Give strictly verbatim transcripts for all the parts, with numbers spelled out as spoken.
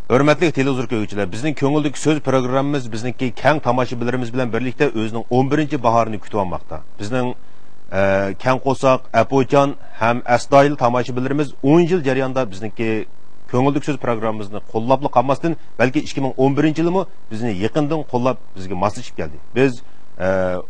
ھۆرمەتلىك تېلېۋىزور كۆرگۈچىلەر، بىزنىڭ كۆڭۈلدىكى سۆز پروگراممىمىز بىزنىڭكى كەڭ تاماشىبىنلىرىمىز بىلەن بىرلىكتە ئۆزىنىڭ ئون بىرىنچى باھارىنى كۈتۈۋالماقتا. بىزنىڭ، ئە، كەڭ قورساق، ئەپۇچان ھەم ئەستايىدىل تاماشىبىنلىرىمىز ئون يىل جەريانىدا بىزنىڭكى كۆڭۈلدىكى سۆز پروگراممىمىزنى قوللاپلا قالماستىن، بەلكى ئىككى مىڭ ئون بىرىنچى يىلىمۇ بىزنى يېقىندىن قوللاپ، بىزگە ماسلىشىپ كەلدى. بىز، ئە،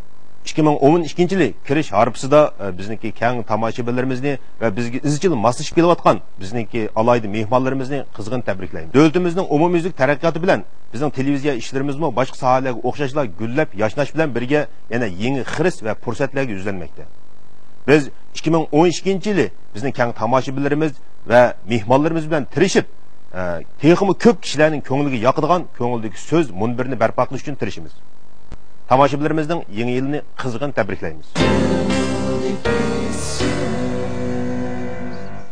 ئىككى مىڭ ئون ئىككىنچى يىلى كىرىش ھارپىسىدا، ئە، بىزنىڭكى كەڭ تاماشىبىنلىرىمىزنى ۋە بىزگە ئىزچىل ماسلىشىپ كېلىۋاتقان بىزنىڭكى ئالاھىدە مېھمانلىرىمىزنى قىزغىن تەبرىكلەيمىز. دۆلىتىمىزنىڭ ئومۇميۈزلۈك تەرەققىياتى بىلەن بىزنىڭ تېلېۋىزىيە ئىشلىرىمىزمۇ باشقا ساھەلەرگە ئوخشاشلا گۈللەپ ياشناش بىلەن بىرگە يەنە يېڭى خىرىس ۋە پۇرسەتلەرگە يۈزلەنمەكتە. بىز ئىككى مىڭ ئون ئىككىنچى يىلى بىزنىڭ كەڭ تاماشىبىنلىرىمىز ۋە مېھمانلىرىمىز بىلەن تىرىشىپ، ئە، تېخىمۇ كۆپ كىشىلەرنىڭ كۆڭلىگە ياقىدىغان كۆڭۈلدىكى سۆز مۇنبىرىنى بەرپا قىلىش ئۈچۈن تىرىشىمىز. تاماشىبىنلىرىمىزنىڭ يېڭى يىلىنى قىزغىن تەبرىكلەيمىز.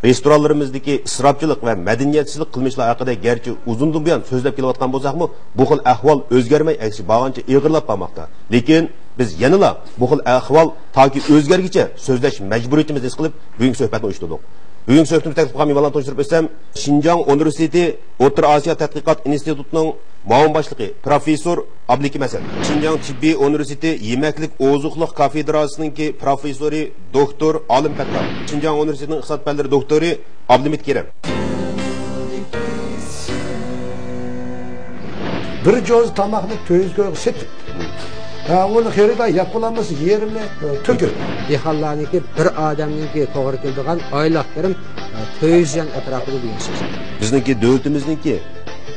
رېستورانلىرىمىزدىكى ئىسراپچىلىق ۋە مەدەنىيەتسىزلىك قىلمىشلار ھەققىدە گەرچە ئۇزۇندىن بۇيان سۆزلەپ كېلىۋاتقان بولساقمۇ، بۇ خىل ئەھۋال ئۆزگەرمەي، ئەكسىچە بارغانچە ئېغىرلاپ بارماقتا. لېكىن بىز يەنىلا بۇ خىل ئەھۋال تاكى ئۆزگەرگىچە سۆزلەش مەجبۇرىيىتىمىزنى ھېس قىلىپ، بۈگۈنكى سۆھبەتنى ئۇيۇشتۇردۇق. بۈگۈنكى سۆھبىتىمىزگە تەكلىپ قىلغان مېھمانلارنى تونۇشتۇرۇپ ئۆتسەم، شىنجاڭ ئۇنىۋېرسىتېتى ئوتتۇرا ئاسىيا تەتقىقات ئىنستىتۇتىنىڭ مۇئاۋىن باشلىقى، پروفېسسور ئابلىكىم ھەسەن، شىنجاڭ تېببىي ئۇنىۋېرسىتېتى يېمەكلىك ئوزۇقلۇق كافېدراسىنىڭكى پروفېسسورى دوكتور ئالىم پەتتاھ، شىنجاڭ ئۇنىۋېرسىتېتىنىڭ ئىقتىساد پەنلىرى دوكتورى ئابلىمىت كېرەم. بىر جوزا تاماقنى تۆت يۈز كويغا سېتىپ، ھە، ئۇنى خېرىدار يەپ بولالمىسا، يېرىمى، ئە، تۆكىدۇ. دېھقانلارنىڭكى بىر ئادەمنىڭكى توغرا كېلىدىغان ئايلىق كىرىم، ئە، تۆت يۈز يۈەن ئەتراپىدا دېگەن سۆز. بىزنىڭكى دۆلىتىمىزنىڭكى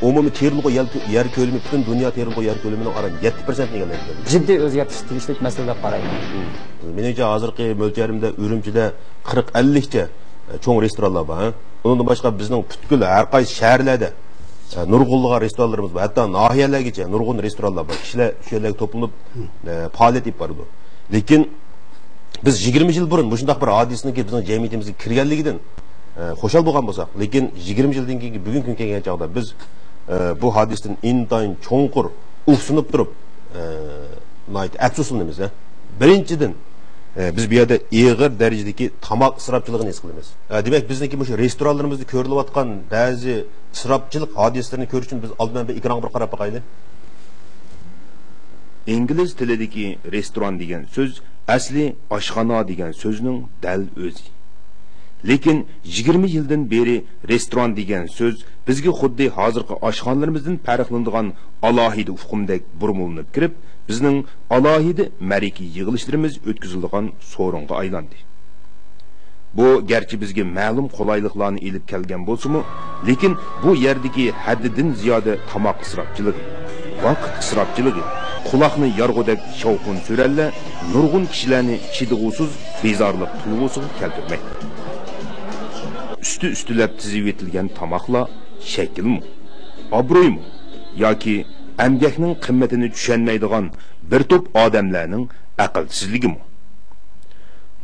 ئومۇمىي تېرىلغۇ يەر، يەر كۆلىمى پۈتۈن دۇنيا تېرىلغۇ يەر كۆلىمىنىڭ ئاران يەتتە پىرسەنتىنى ئىگىلەيدىكەن. جىددىي ئۆزگەرتىش تېگىشلىك مەسىلە دەپ قارايمەن. مېنىڭچە، ھازىرقى مۆلچەرلىمىدە ئۈرۈمچىدە قىرىق ئەللىكچە چوڭ رېستورانلار بار، ھە؟ ئۇنىڭدىن باشقا بىزنىڭ پۈتكۈل ھەر قايسى شەھەرلەردە، ئە، نۇرغۇنلىغان رېستورانلىرىمىز بار. ھەتتا ناھىيەلەرگىچە نۇرغۇن رېستورانلار بار. كىشىلەر شۇ يەرلەرگە توپلىنىپ، ئە، پائالىيەت ئېلىپ بارىدۇ. لېكىن بىز يىگىرمە يىل بۇرۇن مۇشۇنداق بىر ھادىسىنىڭكى بىزنىڭ جەمئىيىتىمىزگە كىرگەنلىكىدىن، ئە، خۇشال بولغان بولساق، لېكىن يىگىرمە يىلدىن كېيىنكى بۈگۈنكى كۈنگە كەلگەن چاغدا بىز، ئە، بۇ ھادىسىدىن ئىنتايىن چوڭقۇر ئۇھسىنىپ تۇرۇپ، ئە، ناھايىتى ئەپسۇسلىنىمىز، ھە. بىرىنچىدىن، ئە، بىز بۇ يەردە ئېغىر دەرىجىدىكى تاماق ئىسراپچىلىقىنى ھېس قىلىمىز. ئە، دېمەك، بىزنىڭكى مۇشۇ رېستورانلىرىمىزدا كۆرۈلۈۋاتقان بەزى ئىسراپچىلىق ھادىسىلىرىنى كۆرۈش ئۈچۈن بىز ئالدى بىلەن بىر ئېكرانغا بىر قاراپ باقايلى. ئىنگلىز تىلىدىكى رېستوران دېگەن سۆز ئەسلى ئاشخانا دېگەن سۆزنىڭ دەل ئۆزى. لېكىن يىگىرمە يىلدىن بېرى رېستوران دېگەن سۆز بىزگە خۇددى ھازىرقى ئاشخانىلىرىمىزدىن پەرقلىنىدىغان ئالاھىدە ئۇقۇمدەك بۇرمىلىنىپ كىرىپ، بىزنىڭ ئالاھىدە مەرىكە يىغىلىشلىرىمىز ئۆتكۈزۈلىدىغان سورۇنغا ئايلاندى. بۇ گەرچە بىزگە مەلۇم قولايلىقلارنى ئېلىپ كەلگەن بولسىمۇ، لېكىن بۇ يەردىكى ھەددىدىن زىيادە تاماق ئىسراپچىلىقى، ۋاقىت ئىسراپچىلىقى، قۇلاقنى يارغۇدەك شاۋقۇن-سۈرەنلەر نۇرغۇن كىشىلەرنى چىدىغۇسىز بىزارلىق تۇيغۇسىغا كەلتۈرمەكتە. ئۈستى-ئۈستىلەپ تىزىۋېتىلگەن تاماقلار شەكىلمۇ، ئابرۇيمۇ ياكى ئەمگەكنىڭ قىممىتىنى چۈشەنمەيدىغان بىر توپ ئادەملەرنىڭ ئەقىلسىزلىكىمۇ؟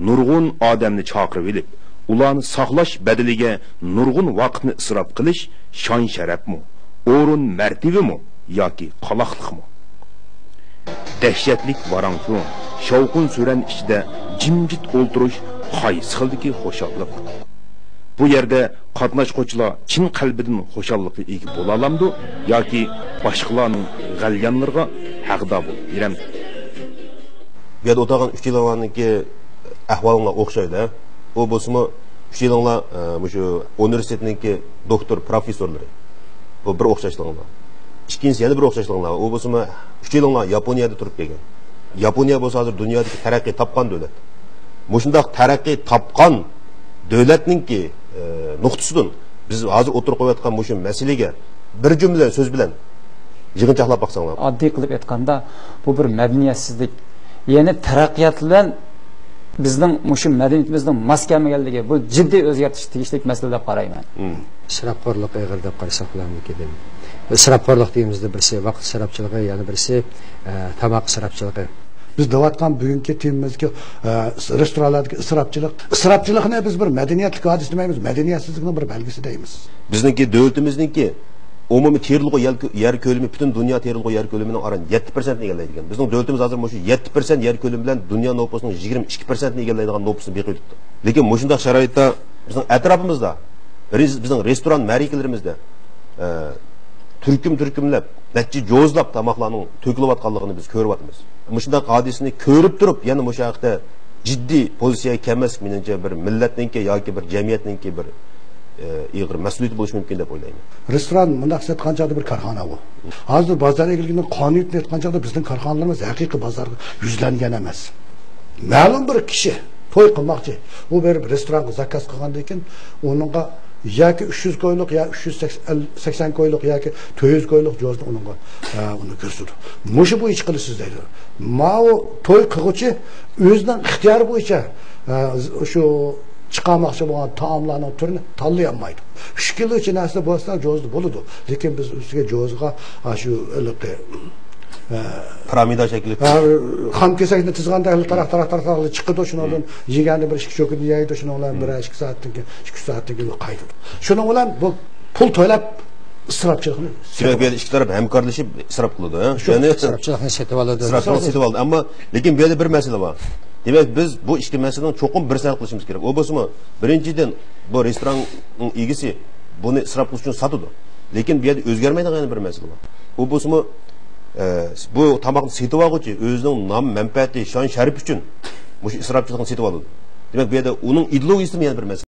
نۇرغۇن ئادەمنى چاقىرىۋېلىپ، ئۇلارنى ساقلاش بەدىلىگە نۇرغۇن ۋاقىتنى ئىسراپ قىلىش شان-شەرەپمۇ، ئورۇن-مەرتىۋىمۇ ياكى قالاقلىقمۇ؟ دەھشەتلىك ۋاراڭ-چۇرۇڭ، شاۋقۇن-سۈرەن ئىچىدە جىمجىت ئولتۇرۇش قايسى خىلدىكى خۇشاللىق؟ بۇ يەردە قاتناشقۇچىلار چىن قەلبىدىن خۇشاللىققا ئىگە بولالامدۇ ياكى باشقىلارنىڭ غەليانلىرىغا ھەقدار بولۇپ بېرەمدۇ؟ بۇ يەردە ئولتۇرغان ئۈچىيلەڭلارنىڭكى ئەھۋالىڭلار ئوخشايدۇ، ھە؟ ئۇ بولسىمۇ ئۈچىيلەڭلار، ئە، مۇشۇ ئۇنىۋېرسىتېتنىڭكى دوكتور، پروفېسسورلىرى. بۇ بىر ئوخشاشلىقىڭلار. ئىككىنچىسى، يەنە بىر ئوخشاشلىقىڭلار بار. ئۇ بولسىمۇ ئۈچىيلەڭلار ياپونىيەدە تۇرۇپ كەلگەن. ياپونىيە بولسا ھازىر دۇنيادىكى تەرەققىي تاپقان دۆلەت. مۇشۇنداق تەرەققىي تاپقان دۆلەتنىڭكى، ئە، نۇقتىسىدىن بىز ھازىر ئوتتۇرىغا قويۇۋاتقان مۇشۇ مەسىلىگە بىر جۈملە سۆز بىلەن يىغىنچاقلاپ باقساڭلار. ئاددىي قىلىپ ئېيتقاندا، بۇ بىر مەدەنىيەتسىزلىك. يەنى تەرەققىيات بىلەن بىزنىڭ مۇشۇ مەدەنىيىتىمىزنىڭ ماس كەلمىگەنلىكى، بۇ جىددىي ئۆزگەرتىشكە تېگىشلىك مەسىلە دەپ قارايمەن. مم. ئىسراپخورلۇق ئېغىر دەپ قارىساق بولامدىكىن؟ ئىسراپخورلۇق دېگىنىمىزدە بىرسى ۋاقىت ئىسراپچىلىقى، يەنە بىرسى، ئە، تاماق ئىسراپچىلىقى. بىز دەۋاتقان بۈگۈنكى تېمىمىزدىكى، ئە، رېستورانلاردىكى ئىسراپچىلىق. ئىسراپچىلىقنى بىز بىر مەدەنىيەتلىك ھادىسە دېمەيمىز، مەدەنىيەتسىزلىكنىڭ بىر بەلگىسى دەيمىز. بىزنىڭكى دۆلىتىمىزنىڭكى ئومۇمىي تېرىلغۇ يەر، يەر كۆلىمى پۈتۈن دۇنيا تېرىلغۇ يەر كۆلىمىنىڭ ئاران يەتتە پىرسەنتىنى ئىگىلەيدىكەن. بىزنىڭ دۆلىتىمىز ھازىر مۇشۇ يەتتە پىرسەنت يەر كۆلىمى بىلەن دۇنيا نوپۇسىنىڭ يىگىرمە ئىككى پىرسەنتىنى ئىگىلەيدىغان نوپۇسنى بېقىۋېتىپتۇ. لېكىن مۇشۇنداق شارائىتتا بىزنىڭ ئەتراپىمىزدا، رېز-، بىزنىڭ رېستوران مەرىكىلىرىمىزدە، ئە، تۈركۈم-تۈركۈملەپ، نەچچە جوزلاپ تاماقلارنىڭ تۆكۈلۈۋاتقانلىقىنى بىز كۆرۈۋاتىمىز. مۇشۇنداق ھادىسىنى كۆرۈپ تۇرۇپ، يەنە مۇشۇ ھەقتە جىددىي پوزىتسىيەگە كەلمەسلىك، مېنىڭچە، بىر مىللەتنىڭكى ياكى بىر جەمئىيەتنىڭكى بىر، ئە، ئېغىر مەسئۇلىيىتى بولۇشى مۇمكىن دەپ ئويلايمەن. رېستوران مۇنداق سېتىۋاتقان چاغدا بىر كارخانا بۇ. ھازىر بازار ئىگىلىكىنىڭ قانۇنىيىتىنى ئېيتقان چاغدا بىزنىڭ كارخانىلىرىمىز ھەقىقىي بازارغا يۈزلەنگەن ئەمەس. مەلۇم بىر كىشى توي قىلماقچى. ئۇ بېرىپ رېستورانغا زاكاز قىلغاندىن كېيىن، ئۇنىڭغا ياكى ئۈچ يۈز كويلۇق، يا ئۈچ يۈز سەكسەن كويلۇق ياكى تۆت يۈز كويلۇق جوزىنى ئۇنىڭغا، ئە، ئۇنى كۆرسىتىدۇ. مۇشۇ بويىچە قىلىسىز دەيدۇ. ماۋۇ توي قىلغۇچى ئۆزىنىڭ ئىختىيارى بويىچە، ئە، شۇ چىقارماقچى بولغان تائاملارنىڭ تۈرىنى تاللىيالمايدۇ. ئۈچ كىلو ئىچى نەرسە بولسا جوزىدا بولىدۇ. لېكىن بىز ئۈستىگە جوزىغا، ھا، شۇ ھېلىقى، ئە، پىرامىدا شەكلى. ھا، خام كېسەكنى تىزغاندا ھېلى تاراق، تاراق، تاراق، تاراق چىقىدۇ. شۇنىڭدىن يېگەندە بىر ئىككى چوكىنى يەيدۇ. شۇنىڭ بىلەن بىر ئىككى سائەتتىن كېيىن، ئىككى، ئۈچ سائەتتىن كېيىن قايتىدۇ. شۇنىڭ بىلەن بۇ پۇل تۆلەپ ئىسراپچىلىقنى دېمەك، بۇ يەردە ئىككى تەرەپ ھەمكارلىشىپ ئىسراپ قىلىدۇ، ھە؟ شۇ يەنى ئىسراپچىلىقنى سېتىۋالىدۇ. ئىسراپچىلىقنى سېتىۋالدى. ئەمما لېكىن بۇ يەردە بىر مەسىلە بار. دېمەك، بىز بۇ ئىككى مەسىلىنىڭ چوقۇم بىرسىنى ھەل قىلىشىمىز كېرەك. ئۇ بولسىمۇ، بىرىنچىدىن، بۇ رېستوراننىڭ ئىگىسى بۇنى ئىسراپ قىلىش ئۈچۈن ساتىدۇ. لېكىن بۇ يەردە ئۆزگەرمەيدىغان يەنە بىر مەسىلە بار. ئۇ بولسىمۇ، ئە، بۇ تاماقنى سېتىۋالغۇچى ئۆزىنىڭ نام، مەنپەئەتى، شان، شەرىپى ئۈچۈن مۇشۇ ئىسراپچىلىقنى سېتىۋالىدۇ. دېمەك، بۇ يەردە ئۇنىڭ ئىدېئولوگىيىسىمۇ يەنە بىر مەسىلە.